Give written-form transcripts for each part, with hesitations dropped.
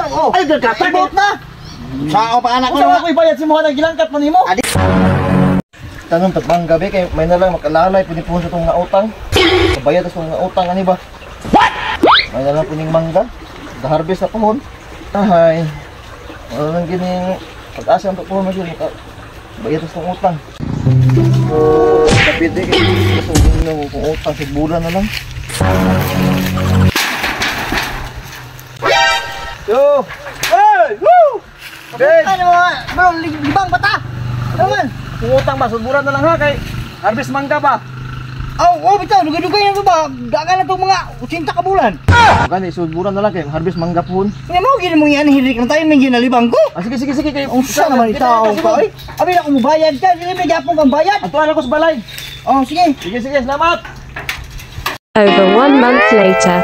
Oh. Ay, gagata. Ibot na. Sao pa anak ko Unsa na. ako ibayad si Mohan ang gilangkat man nimo? Adi. Tanong tagmang gabi kay may na lang makalalay pud po sa tong nga utang. Bayad sa nga utang ani ba? What? May na lang puning mangga. Da harvest na pohon. Ahay. Wala lang gining pag-asa ang pohon man maka bayad sa tong utang. Kapit eh kay sugong na kung utang sa bulan na lang. Yo! Hey! Woo! Ben! Ano bro, libang bata. Ano man? Kung utang ba, suburan na lang ha kay harvest mangga ba? Oh, oh, bitaw, dugay-dugay na ba? Dagan na tong mga 80 ka bulan. Gani, suburan na lang kay harvest mangga pohon. Nga mo gini mong yan hirik na tayo may ginalibang ko. Ah, sige, sige, sige kay Unsa naman itaw ka oy? Abi na kung mubayad ka, dili may gyapon kang bayad. Ato ko sa balay. Oh, sige. Sige, sige, salamat. Over 1 month later.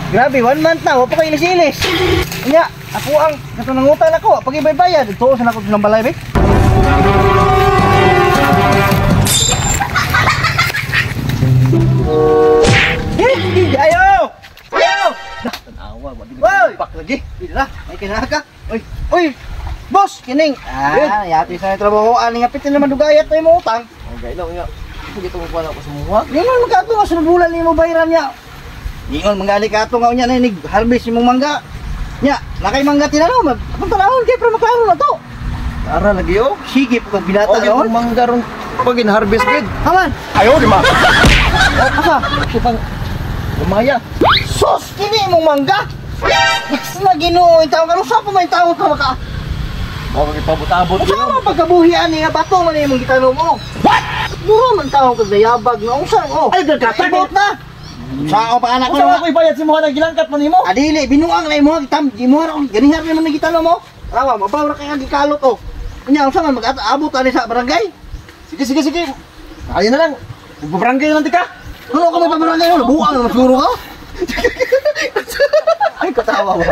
Grabe, 1 month na, wa pa kayo ilis-ilis. Nya, ako ang katunangutan ako, pag ibayad, tuo sa nako ng balay, be. Ayo! Ayo! Tanawa, wa di Oy! bak lagi. Bila, ay kinaka. Oy, oy. Boss, kining. Ah, yati sa trabaho ani nga pitin naman dugayat na imong utang. Okay, lang nga. Sige to ko na ko sa muha. Ningon man kato nga sunod bulan nimo bayaran niya. Ningon manggali kato nga unya na inig harvest imong mangga. Nya, nakay mangga tinanaw, akong tanawon kay pero maklaro na to. Ara lagi oh. Sige po kag binata Okay, ron. kung mangga ron pag in-harvest gid. Haman, Ayo di ma. asa? Pang lumaya. Sus, kini imong mangga. Mas na Ginoo in tawo karon sa pa may tawo ka maka. Mao kay pabot-abot Unsa man pagkabuhi ani nga bato man imong gitanom oh. What? Mura man tawo kag dayabag nga unsa oh. Ay, gagata. Ibot na. Sao pa anak ko Unsa na. ako ibayad si Mohan ang gilangkat man nimo? Adili binuang na imo gitam imo ra ganihar naman gitanom mo. Rawa mabaw ra kay nga gikalot oh. Unya unsa man mag-abot ani sa barangay? Sige, sige, sige. Ayun na lang. Magbabarangay na lang tika. Ano ka may pabarangay no? Buang naman siguro ka. Ay, katawa ba?